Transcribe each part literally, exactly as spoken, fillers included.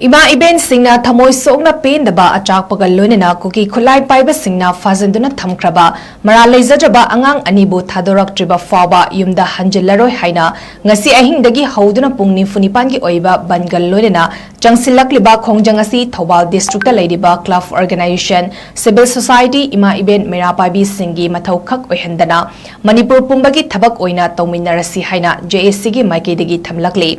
ꯏꯃꯥ ꯏꯕꯦꯟꯁꯤꯡꯅ ꯊꯃꯣꯏ ꯁꯣꯛꯅ ꯄꯦꯟꯗꯕ ꯑꯆꯥꯛꯄꯒ ꯂꯣꯏꯅꯅ ꯀꯨꯀꯤ ꯈꯨꯠꯂꯥꯏ ꯄꯥꯏꯕꯁꯤꯡꯅ ꯐꯥꯖꯤꯟꯗꯨꯅ ꯊꯝꯈ꯭ꯔꯕ ꯃꯔꯥꯜ ꯂꯩꯖꯗ꯭ꯔꯕ ꯑꯉꯥꯡ ꯑꯅꯤꯕꯨ ꯊꯥꯗꯣꯔꯛꯇ꯭ꯔꯤꯕ ꯐꯥꯎꯕ ꯌꯨꯝꯗ ꯍꯟꯖꯤꯜꯂꯔꯣꯏ ꯍꯥꯏꯅ ꯉꯁꯤ ꯑꯍꯤꯡꯗꯒꯤ ꯍꯧꯗꯨꯅ ꯄꯨꯡ ꯅꯤꯐꯨ ꯅꯤꯄꯥꯟꯒꯤ ꯑꯣꯏꯕ ꯕꯟꯒ ꯂꯣꯏꯅꯅ ꯆꯪꯁꯤꯜꯂꯛꯂꯤꯕ ꯈꯣꯡꯖꯪ ꯑꯁꯤ ꯊꯧꯕꯥꯜ ꯗꯤꯁꯇ꯭ꯔꯤꯛꯇ ꯂꯩꯔꯤꯕ ꯀ꯭ꯂꯕ ꯑꯣꯔꯒꯅꯥꯏꯖꯦꯁꯟ, ꯁꯤꯚꯤꯜ ꯁꯣꯁꯥꯏꯇꯤ, ꯏꯃꯥ ꯏꯕꯦꯟ ꯃꯩꯔꯥ ꯄꯥꯏꯕꯤꯁꯤꯡꯒꯤ ꯃꯊꯧ ꯈꯛ ꯑꯣꯏꯍꯟꯗꯅ ꯃꯅꯤꯄꯨꯔ ꯄꯨꯝꯕꯒꯤ ꯊꯕꯛ ꯑꯣꯏꯅ ꯇꯧꯃꯤꯟꯅꯔꯁꯤ ꯍꯥꯏꯅ ꯖꯦ ꯑꯦ ꯁꯤꯒꯤ ꯃꯥꯏꯀꯩꯗꯒꯤ ꯊꯝꯂꯛꯂꯤ꯫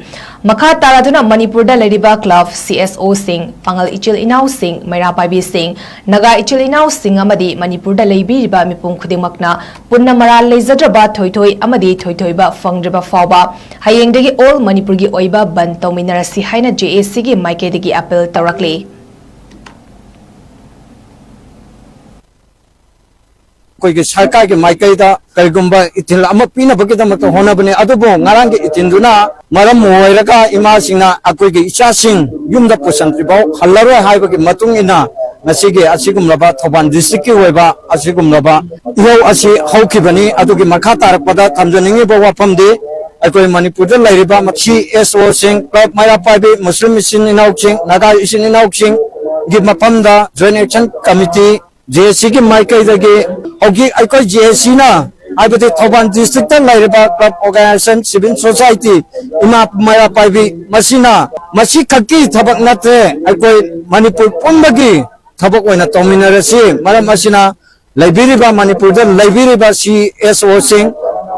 ꯃꯈꯥ ꯇꯥꯔꯗꯨꯅ ꯃꯅꯤꯄꯨꯔꯗ ꯂꯩꯔꯤꯕ ꯀ꯭ꯂꯕ, ꯁꯤ ꯑꯦꯁ ꯑꯣꯁꯤꯡ, ꯄꯥꯉꯜ ꯏꯆꯤꯜ ꯏꯅꯥꯎꯁꯤꯡ, ꯃꯩꯔꯥ ꯄꯥꯏꯕꯤꯁꯤꯡ, ꯅꯥꯒꯥ ꯏꯆꯤꯜ ꯏꯅꯥꯎꯁꯤꯡ ꯑꯃꯗꯤ ꯃꯅꯤꯄꯨꯔꯗ ꯂꯩꯕꯤꯔꯤꯕ ꯃꯤꯄꯨꯝ ꯈꯨꯗꯤꯡꯃꯛꯅ ꯄꯨꯟꯅ ꯃꯔꯥꯜ ꯂꯩꯖꯗ꯭ꯔꯕ ꯊꯣꯏꯊꯣꯏ ꯑꯃꯗꯤ ꯊꯣꯏꯊꯣꯏꯕ ꯐꯪꯗ꯭ꯔꯤꯕ ꯐꯥꯎꯕ ꯍꯌꯦꯡꯗꯒꯤ ꯑꯣꯜ ꯃꯅꯤꯄꯨꯔꯒꯤ ꯑꯣꯏꯕ ꯕꯟ ꯇꯧꯃꯤꯟꯅꯔꯁꯤ ꯍꯥꯏꯅ ꯖꯦ ꯑꯦ ꯁꯤꯒꯤ ꯃꯥꯏꯀꯩꯗꯒꯤ ꯑꯥꯄꯤꯜ ꯇꯧꯔꯛꯂꯤ꯫ ꯑꯩꯈꯣꯏꯒꯤ ꯁꯔꯀꯥꯔꯒꯤ ꯃꯥꯏꯀꯩꯗ ꯀꯔꯤꯒꯨꯝꯕ ꯏꯊꯤꯜ ꯑꯃ ꯄꯤꯅꯕꯒꯤꯗꯃꯛꯇ ꯍꯣꯠꯅꯕꯅꯤ꯫ ꯑꯗꯨꯕꯨ ꯉꯔꯥꯡꯒꯤ ꯏꯊꯤꯜꯗꯨꯅ ꯃꯔꯝ ꯑꯣꯏꯔꯒ ꯏꯃꯥꯁꯤꯡꯅ ꯑꯩꯈꯣꯏꯒꯤ ꯏꯆꯥꯁꯤꯡ ꯌꯨꯝꯗ ꯄꯨꯁꯤꯟꯗ꯭ꯔꯤꯐꯥꯎ ꯍꯜꯂꯔꯣꯏ ꯍꯥꯏꯕꯒꯤ ꯃꯇꯨꯡ ꯏꯟꯅ ꯉꯁꯤꯒꯤ ꯑꯁꯤꯒꯨꯝꯂꯕ ꯊꯧꯕꯥꯜ ꯗꯤꯁꯇ꯭ꯔꯤꯛꯀꯤ ꯑꯣꯏꯕ ꯑꯁꯤꯒꯨꯝꯂꯕ ꯏꯍꯧ ꯑꯁꯤ ꯍꯧꯈꯤꯕꯅꯤ꯫ ꯑꯗꯨꯒꯤ ꯃꯈꯥ ꯇꯥꯔꯛꯄꯗ ꯊꯝꯖꯅꯤꯡꯉꯤꯕ ꯋꯥꯐꯝꯗꯤ ꯑꯩꯈꯣꯏ ꯃꯅꯤꯄꯨꯔꯗ ꯂꯩꯔꯤꯕ ꯁꯤ ꯑꯦꯁ ꯑꯣꯁꯤꯡ, ꯀ꯭ꯂꯕ ꯃꯩꯔꯥ ꯄꯥꯏꯕꯤ, ꯃꯨꯁꯂꯤꯝ ꯏꯆꯤꯟ ꯏꯅꯥꯎꯁꯤꯡ, ꯅꯥꯒꯥ ꯏꯆꯤꯟ ꯏꯅꯥꯎꯁꯤꯡꯒꯤ ꯃꯐꯝꯗ ꯖꯣꯏꯟ ꯑꯦꯛꯁꯟ ꯀꯃꯤꯇꯤ, ꯖꯦ ꯑꯦ ꯁꯤꯒꯤ ꯃꯥꯏꯀꯩꯗꯒꯤ ꯍꯧꯖꯤꯛ ꯑꯩꯈꯣꯏ ꯖꯦ ꯑꯦ ꯁꯤꯅ, ꯍꯥꯏꯕꯗꯤ ꯊꯧꯕꯥꯜ ꯗꯤꯁꯇ꯭ꯔꯤꯛꯇ ꯂꯩꯔꯤꯕ ꯀ꯭ꯂꯕ ꯑꯣꯔꯒꯅꯥꯏꯖꯦꯁꯟ, ꯁꯤꯚꯤꯜ ꯁꯣꯁꯥꯏꯇꯤ, ꯏꯃꯥ ꯃꯩꯔꯥ ꯄꯥꯏꯕꯤ, ꯃꯁꯤꯅ, ꯃꯁꯤ ꯈꯛꯀꯤ ꯊꯕꯛ ꯅꯠꯇ꯭ꯔꯦ, ꯑꯩꯈꯣꯏ ꯃꯅꯤꯄꯨꯔ ꯄꯨꯝꯕꯒꯤ ꯊꯕꯛ ꯑꯣꯏꯅ ꯇꯧꯃꯤꯟꯅꯔꯁꯤ꯫ ꯃꯔꯝ ꯑꯁꯤꯅ ꯂꯩꯕꯤꯔꯤꯕ, ꯃꯅꯤꯄꯨꯔꯗ ꯂꯩꯕꯤꯔꯤꯕ ꯁꯤ ꯑꯦꯁ ꯑꯣꯁꯤꯡ,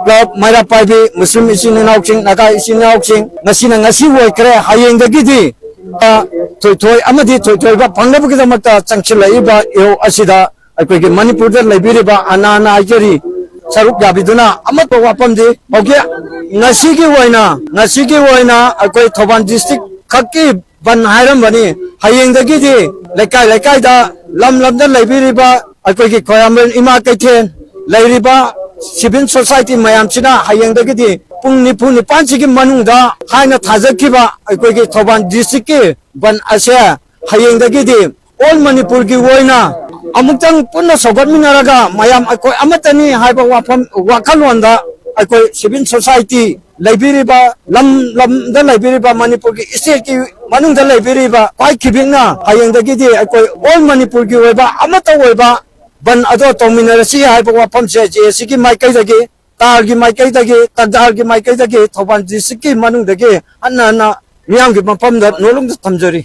ꯀ꯭ꯂꯕ ꯃꯩꯔꯥ ꯄꯥꯏꯕꯤ, ꯃꯨꯁꯂꯤꯝ ꯏꯆꯤꯟ ꯏꯅꯥꯎꯁꯤꯡ, ꯅꯥꯒꯥ ꯏꯆꯤꯟ ꯏꯅꯥꯎꯁꯤꯡ, ꯉꯁꯤꯅ ꯉꯁꯤ ꯑꯣꯏꯈ꯭ꯔꯦ, ꯍꯌꯦꯡꯗꯒꯤꯗꯤ, ꯑ, ꯊꯣꯏꯊꯣꯏ ꯑꯃꯗꯤ ꯊꯣꯏꯊꯣꯏꯕ ꯐꯪꯅꯕꯒꯤꯗꯃꯛꯇ ꯆꯪꯁꯤꯜꯂꯛꯏꯕ ꯏꯍꯧ ꯑꯁꯤꯗ ꯑꯩꯈꯣꯏꯒꯤ ꯃꯅꯤꯄꯨꯔꯗ ꯂꯩꯕꯤꯔꯤꯕ ꯑꯅꯥ ꯑꯅꯥ ꯍꯥꯏꯖꯔꯤ ꯁꯔꯨꯛ ꯌꯥꯕꯤꯗꯨꯅ ꯑꯃꯠꯇ ꯋꯥꯐꯝꯗꯤ ꯍꯧꯖꯤꯛ ꯉꯁꯤꯒꯤ ꯑꯣꯏꯅ, ꯉꯁꯤꯒꯤ ꯑꯣꯏꯅ ꯑꯩꯈꯣꯏ ꯊꯧꯕꯥꯜ ꯗꯤꯁꯇ꯭ꯔꯤꯛ ꯈꯛꯀꯤ ꯕꯟ ꯍꯥꯏꯔꯝꯕꯅꯤ꯫ ꯍꯌꯦꯡꯗꯒꯤꯗꯤ ꯂꯩꯀꯥꯏ ꯂꯩꯀꯥꯏꯗ, ꯂꯝ ꯂꯝꯗ ꯂꯩꯕꯤꯔꯤꯕ ꯑꯩꯈꯣꯏꯒꯤ ꯈ꯭ꯋꯥꯏꯔꯝꯕꯟ ꯏꯃꯥ ꯀꯩꯊꯦꯜ ꯂꯩꯔꯤꯕ ꯁꯤꯚꯤꯜ ꯁꯣꯁꯥꯏꯇꯤ ꯃꯌꯥꯝꯁꯤꯅ ꯍꯌꯦꯡꯗꯒꯤꯗꯤ ꯄꯨꯡ ꯅꯤꯐꯨ ꯅꯤꯄꯥꯟꯁꯤꯒꯤ ꯃꯅꯨꯡꯗ ꯍꯥꯏꯅ ꯊꯥꯖꯈꯤꯕ ꯑꯩꯈꯣꯏꯒꯤ ꯊꯧꯕꯥꯜ ꯗꯤꯁꯇ꯭ꯔꯤꯛꯀꯤ ꯕꯟ ꯑꯁꯦ ꯍꯌꯦꯡꯗꯒꯤꯗꯤ ꯑꯣꯜ ꯃꯅꯤꯄꯨꯔꯒꯤ ꯑꯣꯏꯅ ꯑꯃꯨꯛꯇꯪ ꯄꯨꯟꯅ ꯁꯧꯒꯠꯃꯤꯟꯅꯔꯒ ꯃꯌꯥꯝ ꯑꯩꯈꯣꯏ ꯑꯃꯠꯇꯅꯤ ꯍꯥꯏꯕ ꯋꯥꯐꯝ, ꯋꯥꯈꯜꯂꯣꯟꯗ ꯑꯩꯈꯣꯏ ꯁꯤꯚꯤꯜ ꯁꯣꯁꯥꯏꯇꯤ ꯂꯩꯕꯤꯔꯤꯕ ꯂꯝ ꯂꯝꯗ ꯂꯩꯕꯤꯔꯤꯕ ꯃꯅꯤꯄꯨꯔꯒꯤ stateꯀꯤ ꯃꯅꯨꯡꯗ ꯂꯩꯕꯤꯔꯤꯕ ꯈ꯭ꯋꯥꯏ ꯈꯤꯕꯤꯛꯅ ꯍꯌꯦꯡꯗꯒꯤꯗꯤ ꯑꯩꯈꯣꯏ all ꯃꯅꯤꯄꯨꯔꯒꯤ ꯑꯣꯏꯕ ꯑꯃꯠꯇ ꯑꯣꯏꯕ ꯕꯟ ꯑꯗꯣ ꯇꯧꯃꯤꯟꯅꯔꯁꯤ ꯍꯥꯏꯕ ꯋꯥꯐꯝꯁꯦ ꯖꯦ ꯑꯦ ꯁꯤꯒꯤ ꯃꯥꯏꯀꯩꯗꯒꯤ, ꯇꯥꯔꯒꯤ ꯃꯥꯏꯀꯩꯗꯒꯤ, ꯇꯛꯗꯥꯔꯒꯤ ꯃꯥꯏꯀꯩꯗꯒꯤ ꯊꯧꯕꯥꯜ districtꯀꯤ ꯃꯅꯨꯡꯗꯒꯤ ꯍꯟꯅ ꯍꯟꯅ ꯃꯤꯌꯥꯝꯒꯤ ꯃꯐꯝꯗ ꯅꯣꯂꯨꯛꯅ ꯊꯝꯖꯔꯤ꯫